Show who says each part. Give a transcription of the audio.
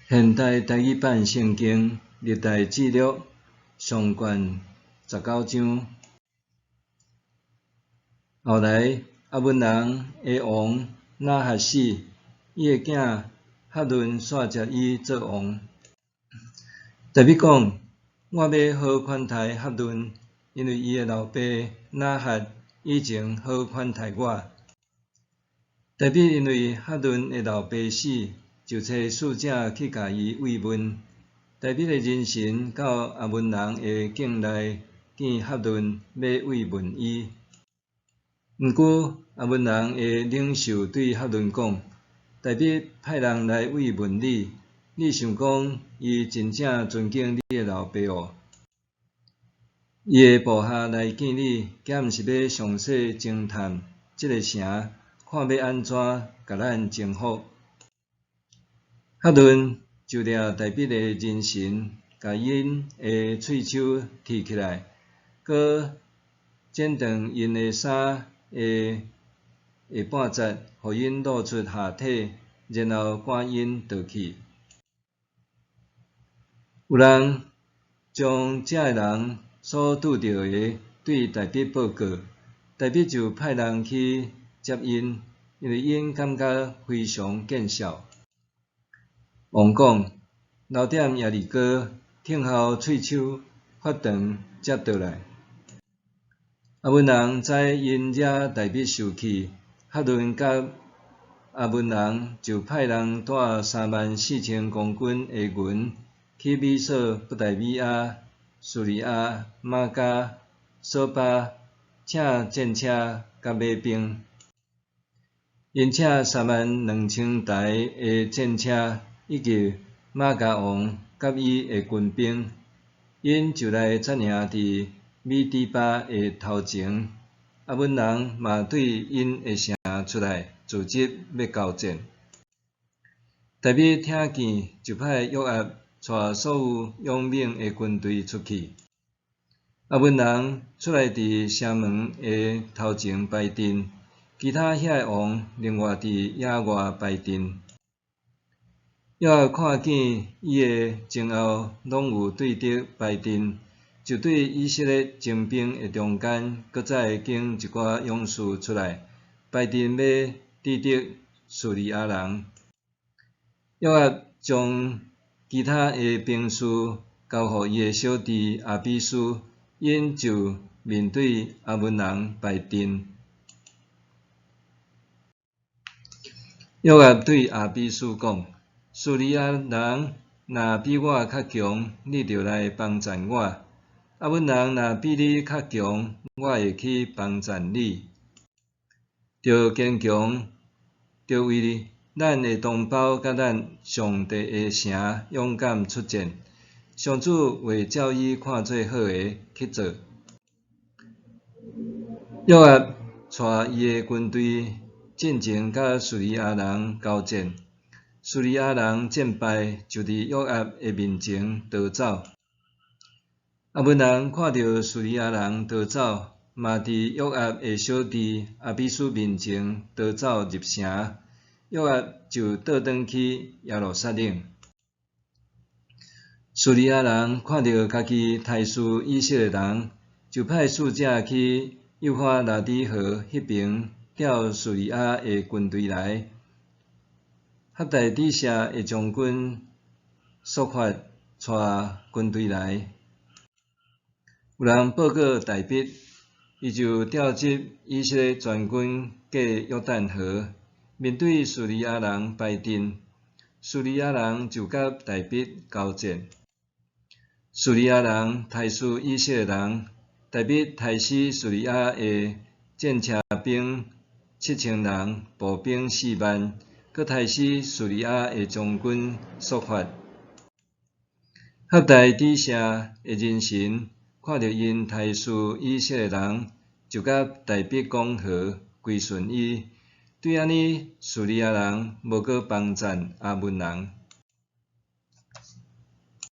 Speaker 1: 現代台語版聖經歷代志錄上卷19章。後來，亞捫人的王拿轄死，伊的囝哈嫩徙接伊做王。大衛講：我欲好款待哈嫩，因為伊的老爸拿轄以前好款待我。大衛因為哈嫩的老爸死，就差使者去共伊慰問。大衛的人臣到亞捫人的境內見哈嫩，欲慰問伊。毋過，亞捫人的領袖對哈嫩講：大衛派人來慰問你，你想講伊真正尊敬你的老爸哦？伊的部下來見你，敢毋是欲詳細偵探這个城，看欲按怎共咱征服？哈嫩就掠大衛的人臣，共𪜶的喙鬚剃起來，閣剪斷𪜶的衫的下半截，予𪜶露出下體，然後趕𪜶倒去。有人將這个人所拄著的對大衛報告，大衛就派人去接𪜶，因為𪜶感覺非常見笑。王講：留踮耶利哥，等候喙鬚發長才倒來。亞捫人知𪜶惹大衛受氣，哈嫩佮亞捫人就派人帶34,000公斤的銀去美索不達米亞、敘利亞、瑪迦、瑣巴，請戰車佮馬兵。𪜶請32,000台的戰車，以及瑪迦王佮伊的軍兵，𪜶就來紮營佇米底巴的頭前。亞捫人嘛對𪜶的城出來組織欲交戰。大衛聽見，就派約押帶所有勇猛的軍隊出去。亞捫人出來佇城門的頭前擺陣，其他遐个王另外佇野外擺陣。約押看見伊的前後攏有對敵擺陣，就對以色列精兵的中間，閣再揀一寡勇士出來，擺陣欲抵擋敘利亞人。約押將其他的兵士交予伊的小弟亞比書，𪜶就面對亞捫人擺陣。約押對亞比書講：敘利亞人若比我較強，你著來幫贊我；亞捫人若比你較強，我會去幫贊你。著堅強，著為咱的同胞佮咱上帝的城勇敢出戰。上主會照伊看做好的去做。約押帶伊的軍隊進前佮敘利亞人交戰，敘利亞人戰敗，就佇約押的面前逃走。亞捫人看著敘利亞人逃走，嘛佇約押的小弟亞比書面前逃走入城，約押就倒轉去耶路撒冷。敘利亞人看著家己刣死以色列人，就派使者去幼發拉底河彼爿調敘利亞的軍隊來。哈大底謝的將軍朔法帶軍隊來。有人報告大衛，伊就調集以色列全軍過約旦河，面對敘利亞人擺陣。敘利亞人就佮大衛交戰。敘利亞人刣死以色列人，大衛刣死敘利亞的戰車兵7000人，步兵4萬，閣刣死敘利亞的將軍朔法。哈大底謝的人臣看著𪜶刣死以色列人，就佮大衛講和，歸順伊。對按呢，敘利亞人無閣幫贊亞捫人。